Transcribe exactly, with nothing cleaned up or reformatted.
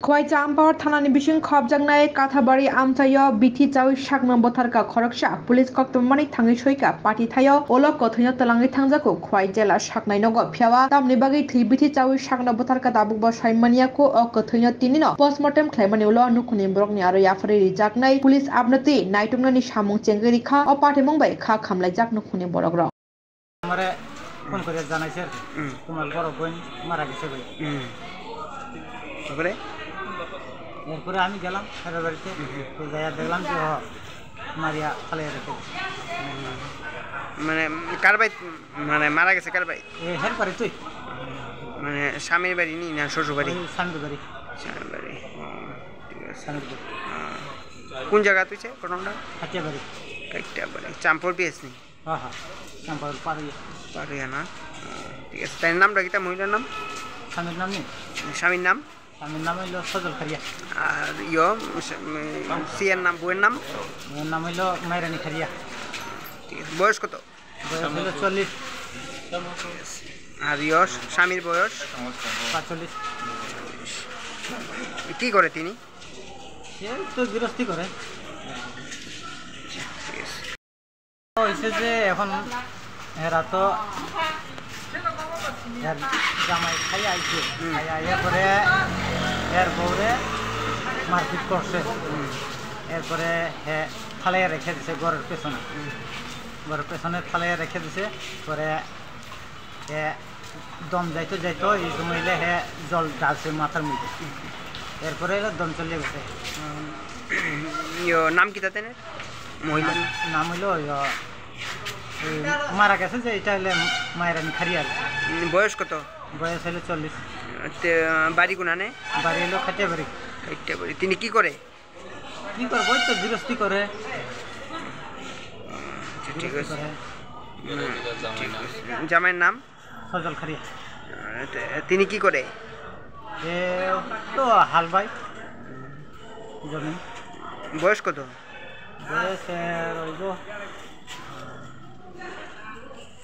Khwai Champahor thanani bising khopjaknai Kathabari amchaio bithi chawi sakno butharkha khoroksa, police koktwmani thangwi soikha pati thaio, ulo kwthwino twlangwi thangjago Khwai jela saknai nogo. Phiyawa tamni bagwi thwi bithi chawi sakno butharkha tabukbo saimanya kho, o kwthwino tinino postmortem khlaimani ulo nukhungni borokni aro yapharwi rijaknai police abnoti naituknani samung chengwi rikha, o patimung bai kha khamlaijak nukhungni borokrok. আমারে ফোন করে জানাইছে আর কি, হুম। তোমার বড় বোন মারা গেছে বলে। হুম। তারপরে? এরপরে আমি গেলাম হেরার বাড়িতে, হুম, হুম। তো যাইয়া দেখলাম যে, হ, মারিয়া ফালাই রেখে দিছে। মানে, কার ভাই, মানে, মারা গেছে কার ভাই? এ, হের বাড়ি তুই? মানে, স্বামীর বাড়ি নি না শ্বশুর বাড়ি? ওই স্বামীর বাড়ি। স্বামীর বাড়ি। ও, ঠিক আছে। স্বামীর বাড়ি। ও। কোন জায়গা তুই সে? ঘটনাটা? কাটিয়াবাড়ি। কাটিয়াবাড়ি। চাম্পর বিএস নি? হ্যাঁ, হ্যাঁ, চাম্পার পাড়িয়া। পাড়িয়া না? ও, ঠিক আছে। তাই নামটা কিতা মহিলার নাম? স্বামীর নাম নেই? স্বামীর নাম? স্বামীর নাম হইল সজল খারিয়া। আর ইয়ো, উম, সিয়ার নাম, বউয়ের নাম? বউয়ের নাম হইল মাইরানি খারিয়া। ঠিক আছে। বয়স কত? বয়স হইল চল্লিশ। আর ইয়ো, স্বামীর বয়স? পাঁচচল্লিশ। কি করে তিনি? সে তো গৃহস্থী করে। ঠিক আছে। হইছে যে এখন এরা তো এর জামাই খাই আইছে, হুম। খাই আইয়া পরে এর বউরে মারপিট করছে। হুম। এরপরে হে ফালাইয়া রেখে দিছে ঘরের পেছনে। হুম। ঘরের পেছনে ফালাইয়া রেখে দিছে। পরে এ দম যাইতো যাইতো এই সময় হইলে হে জল ঢালছে মাথার মধ্যে। এরপরে হলো দম চলে গেছে। ইয়ো, নাম কিতা তেনে? মহিলা? নাম হইলো ইয়ো, এই মারা গেছে যে এটা হইলে মাইরানি খারিয়াল। উম, বয়স কত? বয়স হইলো চল্লিশ। তে, বাড়ি কোনানে? বাড়ি হইলো খাটিয়াবাড়ি। খাটিয়াবাড়ি। তিনি কি করে? কি করবো? ওই তো গৃহস্থী করে। আচ্ছা, ঠিক আছে। গৃহস্থী করে। হুম, ঠিক আছে। জামাইয়ের নাম? সজল খারিয়া। আহ, তে-, তিনি কি করে? এ তো হাল বাই জমি। বয়স কত? বয়স এর ওই তো